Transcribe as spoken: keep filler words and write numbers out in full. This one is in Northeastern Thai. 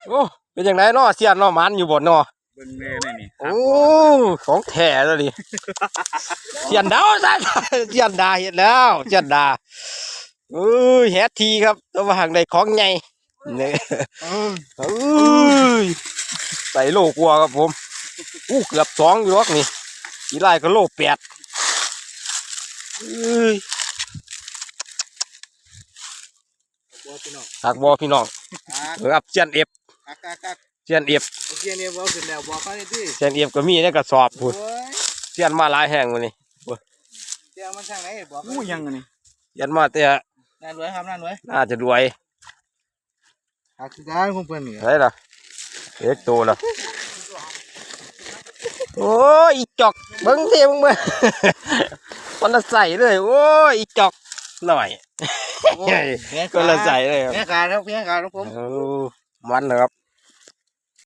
โอ้ เป็นจั่งใด๋น้อ เซียนน้อ หมานอยู่บ่น้อ เบิ่งแน่นี่ โอ้ ของแท้แล้วนี่ เซียนดาวซะ เซียนดาเฮ็ดแล้ว เซียนดา เอ้ย แฮดทีครับ แต่ว่าหากได้ของใหญ่ เนี่ย เอ้ย ใส่โลกว่าครับผม อู้ เกือบสองอยู่ดอกนี่ ขี้ไล่ก็โลแปด เอ้ย บ่พี่น้อง คักบ่พี่น้อง อ่า เออครับ เซียนเอฟ คักคักคัก เซียนเอฟ เซียนเอฟเอาขึ้นแล้ว บอกเขาหน่อยสิ เซียนเอฟก็มีในกระสอบพุ้น โอ้ย เซียนมาหลายแห่งมื้อนี้ เซียนมันทางไหน บอกเขาหน่อยสิ อู้ ยังอันนี้ เซียนมาแต่ น่ารวยครับ น่ารวย น่าจะรวย คักคือกันของเพิ่นนี่ ใช่ล่ะ เอ็กโตล่ะ โอ้ย อีจอก เบิ่งสิ มึงเบิ่ง คนละใส่เลย โอ้ย อีจอก หน่อย โอ้ย คนละใส่เลยครับ แม่ขาครับ แม่ขาครับผม โอ้ มันนะครับ